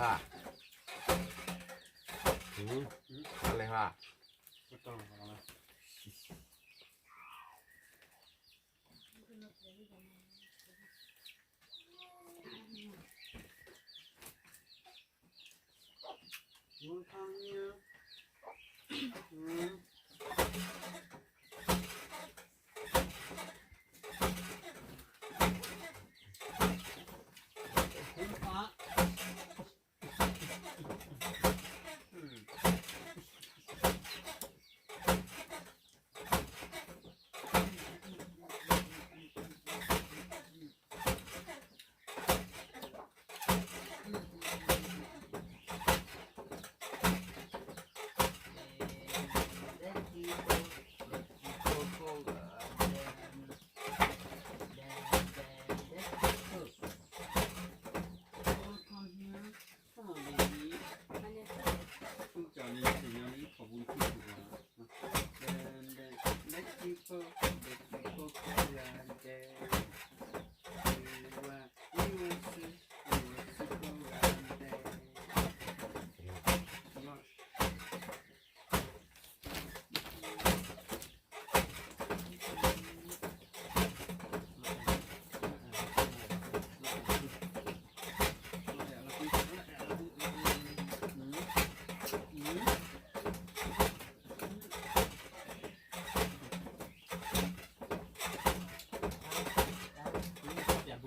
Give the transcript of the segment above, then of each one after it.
ဟါ, ဟါလဲၤဟါ. ကဂ့ၤနၤ, ကဂ့ၤနၤ, ကဂ့ၤနၤ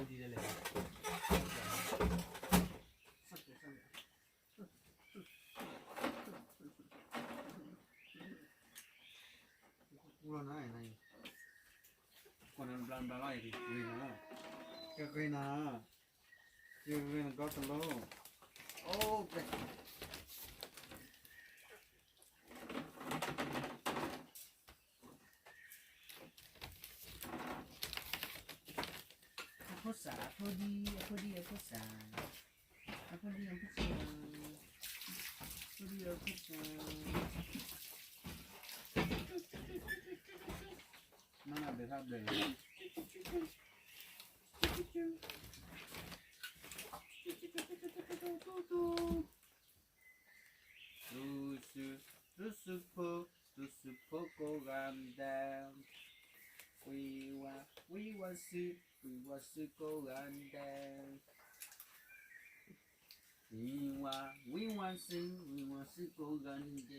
ဒီတလိၣ်, အိၣ်ကဲ. အဖိစၢ်, အဖိဒံ, အဖိဒံ, အဖိစၢ်, အဖိဒံ, အဖိစၢ်, အဖိဒံ, အဖိစၢ်, မ့ၢ်နဘဲၣ်ဖးဘဲၣ်, တူၢ်စု, တူၢ်စုဖိ, တူၢ်စုဖိကိးဂၤဒဲး, ဝံၤဝါ, ဝံၤဝါစု, ဝံၤဝါစုကိးဂၤဒဲး, ဝံၤဝါ, ဝံၤဝါစု, ဝံၤဝါစုကိးဂၤဒဲ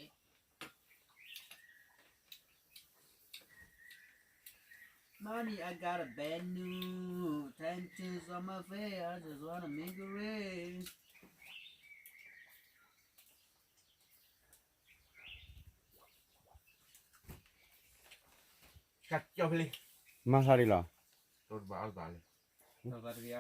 း. Mommy, I got a bad news. Tattoos on my face. I just wanna make it rain. မၤသးဒ်လီၤ.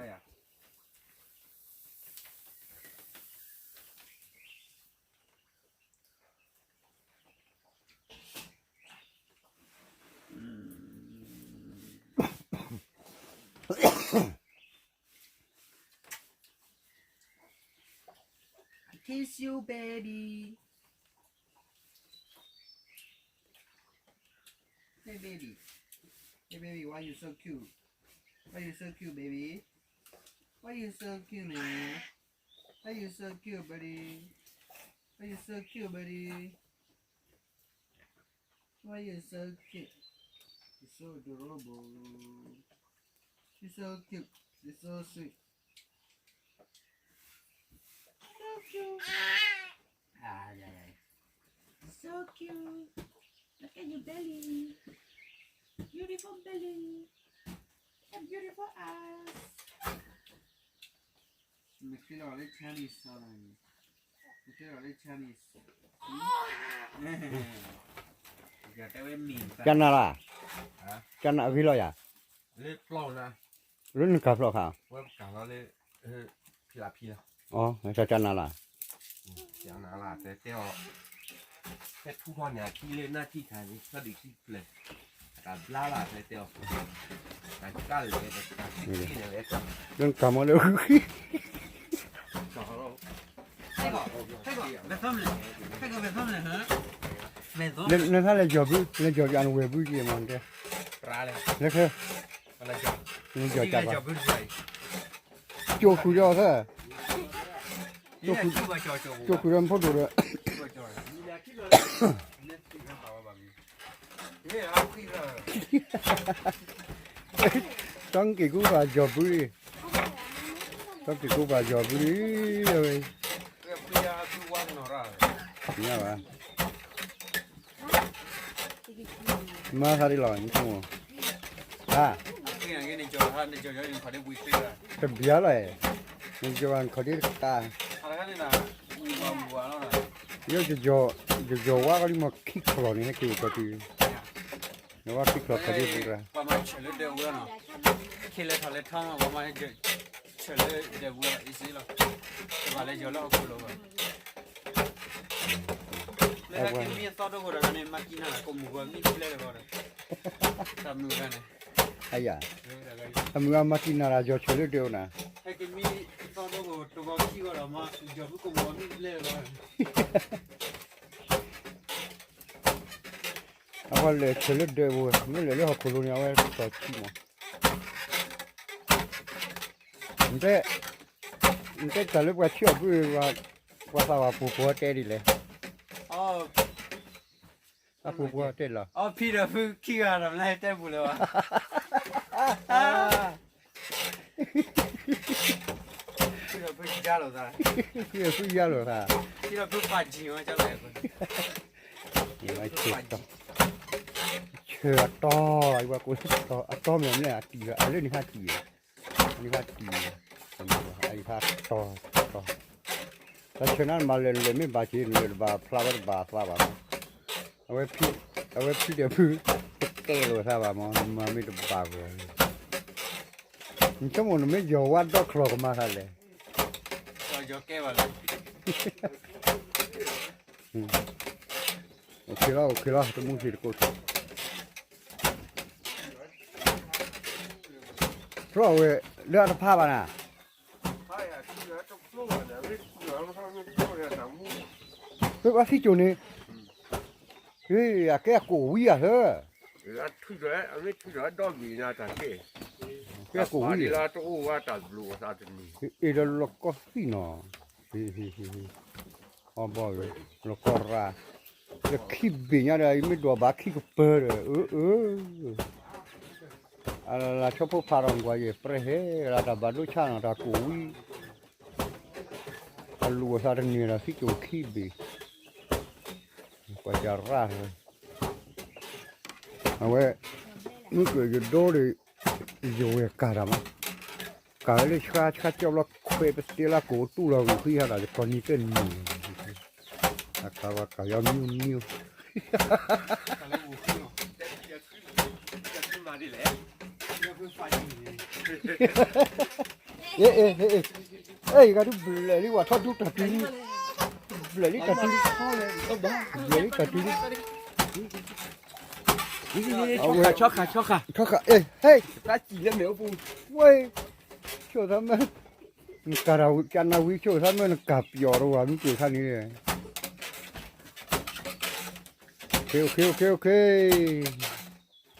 I kiss you, baby. Hey, baby. Hey, baby, why you so cute? Why you so cute, baby? Why you so cute, man? Why you so cute, buddy? Why you so cute, buddy? Why you so cute? You're so adorable. You're so cute. You're so sweet. So cute. Ah, yeah, yeah. So cute. Look at your belly. Beautiful belly. And beautiful ass. နက့ၤလီၤလၢ Chinese စီၤလီၤ, နက့ၤလီၤလၢ Chinese. ကနၤလၢ်, ကနၤအဂ့ၤလီၤယၤ, လၢနကၤဖျီၣ်ခါ, ဖံလၢ်ဖံလၢ်, ကနၤလၢ်, ကနၤလၢ်, တဲအီၤ ဖဲထူထီၣ်န့ၣ် အခံလၢနၢ်ထံၣ်ခါန့ၣ် ဖျီၣ်ဒံးခံဖျၢၣ်, တဘျါလၢ်ဖဲတဲအီၤ, တကၢ်လဲၣ်, တကၢ်လဲၣ်, လၢနကၤမီလၢ နသးလဲၤကၠီၤဘု, လဲၤကၠီၤက့ၤအနဝဲၢ်ဘုက့ၤမီၤတဲ, လၢခဲ, လဲၤကၠီၤကၢ်ဘၣ်, ကၠိဃုာ်ဒီးသၢ, ကၠိဃုာ်ဒီးမူခိၣ်ဒိၣ်ဒီး စီၤက့ၤကူပာ်ယီၤဘုလံ, စီၤက့ၤကူပာ်ယီၤဘုလံ, ဝဲ, ညါဘၣ်, မၤသးဒ်လီၤ, ဟါ, တဘျါလီၤ, နကီၤခီဒ့တကး, ယီၤ, ယီၤဝါကလံမီၤခံချီန့ၣ် ဟဲက့ၤအိၣ်ကီၤတုၤ, ယီၤဝါခံချီခီဒ့တကး, ခ့လဲၤထီၣ်လဲၤထီ, ဆၢလၢဒဲးဝဲအံၤစ့လီၤ, တဘၣ်လဲၤယီၤလၢဟီၣ်ခိၣ်လီၤဘၣ်, လၢတၢ်ကမံအသီတအိၣ်ဒီးန့ၣ် မၤကံနၤလၢကမူၤဂီၤမံဘျဲၣ်လၢဂီၤဒီး, တၢ်မုာ်ဂၤန့ၣ်, အယၤ, အမုာ်ဂၤမၤကံနၤလၢယီၤဆၢလၢဒဲးအိၣ်နၤ, ဟဲကမံအသီတအိၣ်ဒီး တဂီၤခံဂီၤဒီး မၤယီၤဖုကမူၤဂီၤမံဘျဲၣ်လၢဂီၤ အဝဲလဲၤဆၢလၢဒဲးဝဲ, မ့ၢ်လဲၤလၢဟီၣ်ခိၣ်လိၤန့ၣ် အဝဲတီၤဆံမး, နတဲ, နတဲတၢ်လၢပှၤဆံးအီၤဘု, ပှၤသးဝၤပူၤပှၤတဲဒ်လဲၣ်, အပူၤပှၤတဲလီၤ, အဖံဒီးဖုခံဂၤဒီး မ့ၢ်တဲပူၤလၢၤဘၣ်, ဖံဒီးဖုယါလိာ်သး, ဖံဒီးဖုယါလိာ်သး, ဖံဒီးဖုပာ်ကံၤဝဲ, ဆၢအတီ, အတီမ့ၢ်မ့ၢ်အတံၤ, အလၢန့ၣ်ဟးတံၤ, န့ၣ်ဟးတံၤ, အဟးတီ, တီ, တၢ်ဆၢနၤမၤလဲၤလဲၤမ့ၢ်ဘၣ်က့ၤ နလဲၤတဘၣ်ဖျါဝဲတဘၣ်သးဘၣ်မး, အဝဲဖံဒီးဖု, တကဲလိာ်သးဘၣ်မး နမၤမ့ၢ်တဘၣ်ဂီၤ, နဆိကမိၣ်နမ့ၢ်ယီၤဝါဒီချီကမၤသးလဲၣ်, ယီၤကဲဘၣ်လဲၣ် အိၣ်ခ့လီၤ အိၣ်ခ့လီၤ တမူသ့ၣ်တကိး, ဖျီၣ်ဝဲ, လၢအတဖးဘၣ်နၤ, ဖဲဘၣ်သံကၠိၣ်န့ၣ်, အကဲအကိၣ်ဝံၤဧါသၢ, ကဲအကိၣ်ဝံၤ, အ့ၣ်ဒီးလီၤကီသံၣ်နီၤ, အဘီ, လီၤကီရၣ်, လၢခံဘ့ၣ်ညါဒီး ယမ့ၢ်ဒိးဘၣ်ခံကပၢၤဒီး, အၢ, အလၢလၢဆီဖိဖးထီၣ်ကွၢ်ယဲၢ်ပြဲဟဲ, လၢတၢ်ဘၣ်ဒိဆါနီၤ တၢ်ကိၣ်ဝံၤ, အလူၤအသးတန့ၢ်ဒီးသံကၠိၣ်ခံဘ့ၣ်, ကွၢ်ကၢ်ရၣ်, အဝဲ, မုၢ်ကၢၢ်ယဒိဒီး, ယဝဲၢ်ကၢ်တၢ်မး, ကၢ်ဝဲလၢဆှါဆှါကၠီဘျီခွဲးပတဲလၢကိၣ်တူၢ်လီၤ ဂုာ်ဃံဟးဒီး ယကီၢ်နံၤတန့ၢ်, အကၢ်ဝဲကၢ်ယီမံမံ, အ့ၣ်, ယဂၤဒုးဘျဲၣ်လံ ဝဲထီၣ်ဒူတၢ်တုၤလံ, ဘျဲၣ်လံတၢ်တုၤလံ, ဘျဲၣ်လံတၢ်တုၤလံ, အဝဲ, ဆီဃာ်, ဆီဃာ်, အ့ၣ်, ဟဲ, ဝဲ, ဆိၣ်သးမ့ၢ်, နကၢ်တၢ်ဝံၤ ကၢ်နၢ်ဝံၤ ဆိၣ်သးမ့ၢ်နကၢ်ပျီၤတဝၤ မုၢ်ကၢၢ်ခါန့ၣ်, အိၣ်ခ့ အိၣ်ခ့ အိၣ်ခ့,